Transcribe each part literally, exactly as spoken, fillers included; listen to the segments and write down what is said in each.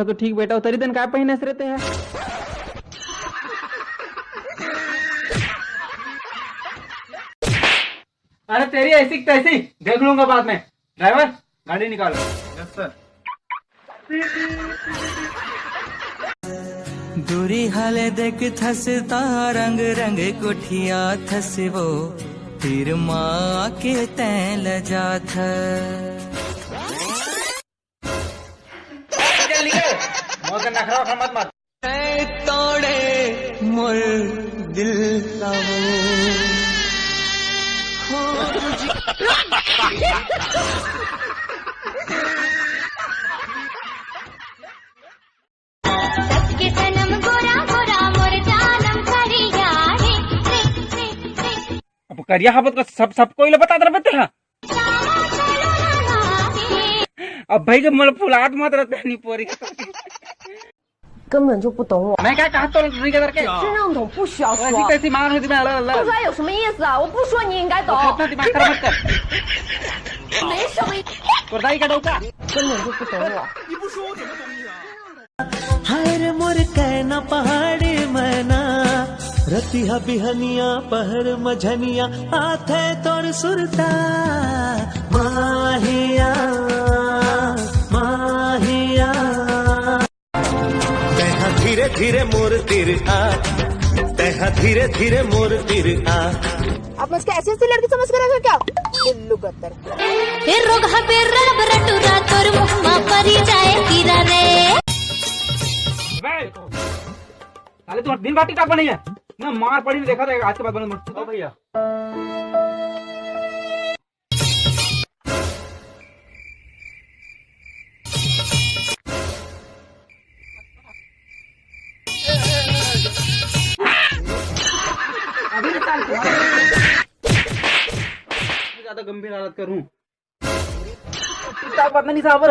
तो ठीक बेटा, उतरी दिन काय पहिने से रहते हैं? अरे तेरी ऐसी की तैसी, देख लूंगा बाद में। ड्राइवर, गाड़ी निकालो। Yes sir. दूरी हाले देख थस ता रंग रंग कोठिया थस वो तीर माँ के तैं ल जाथ। निकल, निकल। मौत का नखरा उठा मत मार। तैं तोड़े मोर दिल ला वो। हो तुझे सबके सनम गोरा गोरा मोर जानम करिया रे, रे, रे, रे। अब करिया हबत का सब, सब कोई ले बता दे बेटे, हाँ। अब भाई के मोला फुलात मत रहते नहीं पोरी।根本就不懂我。 मैं क्या कहा तो नहीं करके? 真让我不需要说。 ऐसी तैसी मार होती मैं, अल्लाह, अल्लाह। 不说有什么意思啊？我不说你应该懂。 अपना दिमाग खराब मत कर। 没什么意思。 कोरदाई का डौका। 根本就不懂我。 हर मोर कैना पहाड़ी मैना, रतिहा बिहनिया पहर मझनिया, आथे तोर सुरता, माहिया, माहिया। तैहा धीरे धीरे मोर तीर आ, तैहा धीरे धीरे मोर तीर आ। आप मुझको ऐसी ऐसी लड़की समझ कर रखे हो क्या? इल्लू कत्तर। ए रोग हबे रब रटुरा तोर मुँह मा परी जाए कीरा रे। अबे, साले तू दिन रात टिकटॉक बनाई है ना, मार पड़ी नहीं देखा था आज के बाद बंद मत। ओ भैया। अभी निकाल के। ज्यादा गंभीर हालत करूं। टिकटॉक बंद नहीं साबर।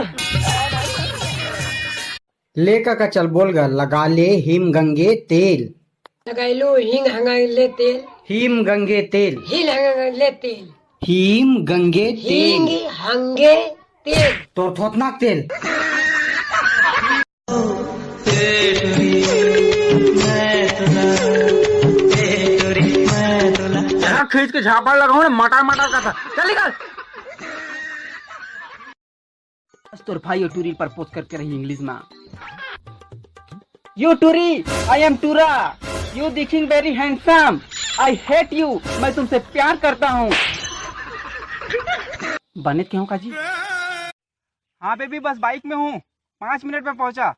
ले काका चल बोल गा, लगा ले हिम गंगे तेल। लगाइलो हिंग हंगाइले तेल। हिम गंगे तेल। हिल हंगाइले तेल। हिम गंगे तेल। हिंग हंगे तेल। तोर थोथनाक तेल। तेरा खींच के झापड़ लगाऊं ना, मटर मटर का था। चल निकल। बस तोर भाई यो टूरी प्रपोज करके रही इंग्लिश में। You टूरी, I am टूरा। You दिखिंग very handsome। I hate you। मैं तुमसे प्यार करता हूँ। बने के हूँ काजी? हाँ बेबी, बस बाइक में हूँ, पाँच मिनट में पहुंचा।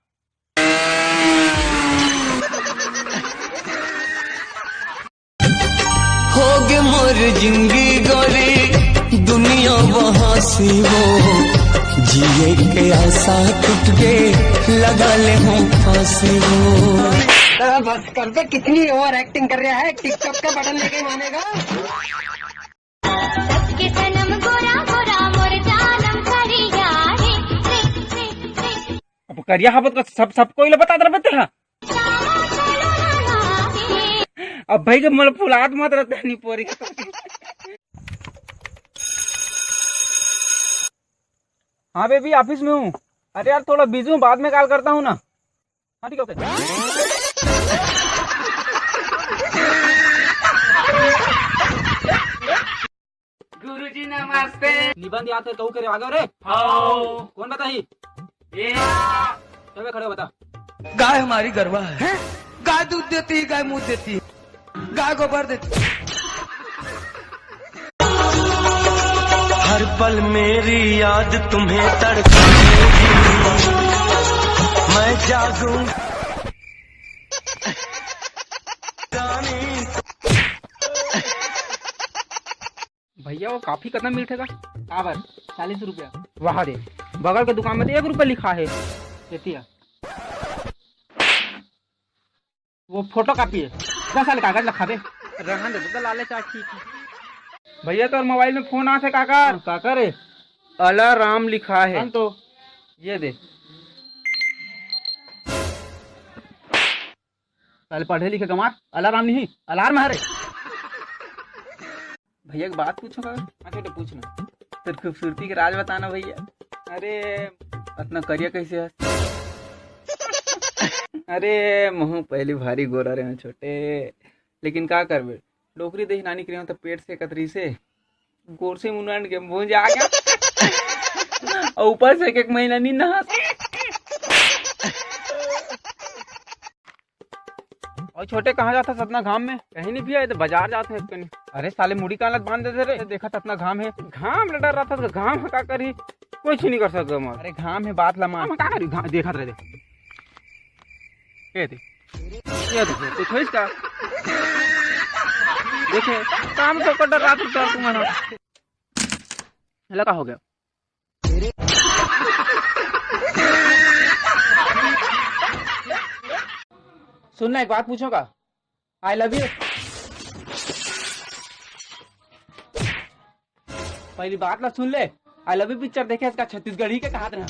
होगे मोर जिंदगी गोरी, दुनिया वहाँ से वो, जिए के आशा टूट गे, लगा ले हूँ फांसी वो। बस कर दे, कितनी ओवर एक्टिंग कर रहा है, टिकटॉक का बटन लेके मानेगा। सबके सनम गोरा गोरा मोर जानम करिया रे, रे, रे, रे। अब करिया हबत का सब, सब कोई ले बता दे बेटे, हाँ। अब भाई के मोला फुलात मत रहते नहीं पोरी। हाँ बेबी, ऑफिस में हूँ। अरे यार, थोड़ा बिजी हूँ, बाद में कॉल करता हूँ ना। हाँ, ठीक है, ओके। गुरुजी नमस्ते। निबंध याद है, कहू करे आगे रे। हाँ। कौन बताही? ये। चल बे, खड़े हो, बता। गाय हमारी गरवा है। हैं? गाय दूध देती है, गाय मूत देती है, गाय गोबर देती है। हर पल मेरी याद तुम्हें तड़पाएगी, मैं जागूं। भैया, वो कॉफी कतना मिलथे गा? काबर? चालीस रुपया। वाह रे, बगल के दुकान में तो एक रुपया लिखा है। एतिया। वो फोटो कॉपी है। दस साल कागज लिखा दे। रहन दे, तो लाले चाह ठीक है। भैया, तोर मोबाइल में फोन आथे काकर। हाँ, काकर है? अलाराम लिखा है। हाँ तो। ये दे। साले पढ़े लिखे गंवार, अलाराम नहीं, अलार्म हरे। भैया, एक बात पूछो का? हाँ छोटे, पूछ ना। तेरी खूबसूरती के राज बताना भैया। अरे, इतना करिया कैसे है? अरे, महूं पहिली भारी गोरा रहेंव छोटे, लेकिन का करबे, डोकरी दही नानी के रहेंव त पेट सेकत रहिसे, गोरसी मुनन के मुंह जा गया। अउ ऊपर से एक, एक महीना नी नहास। अउ छोटे, कहाँ जाथस अतना घाम में? कहीं नहीं भैया, ये तो बाजार जात हे कनी। अरे साले, मुड़ी कान ला बांध देते रे, देखत अतना घाम हे। घाम ले डर रहा था, घाम ह का करी, कुछ नहीं कर सकता मैं। अरे घाम हे, बात ला मान। हम का करी, घाम देखत रहे। ये दे, ये दे, कुछ होइस का? देखे, काम तो कर डर रहा था तुम। हेला, का हो गया? सुन ना, एक बात पूछों का? I love you. पहली बात ला सुन ले, आई लव यू पिक्चर देखे हस का? छत्तीसगढ़ी के कहात रहा।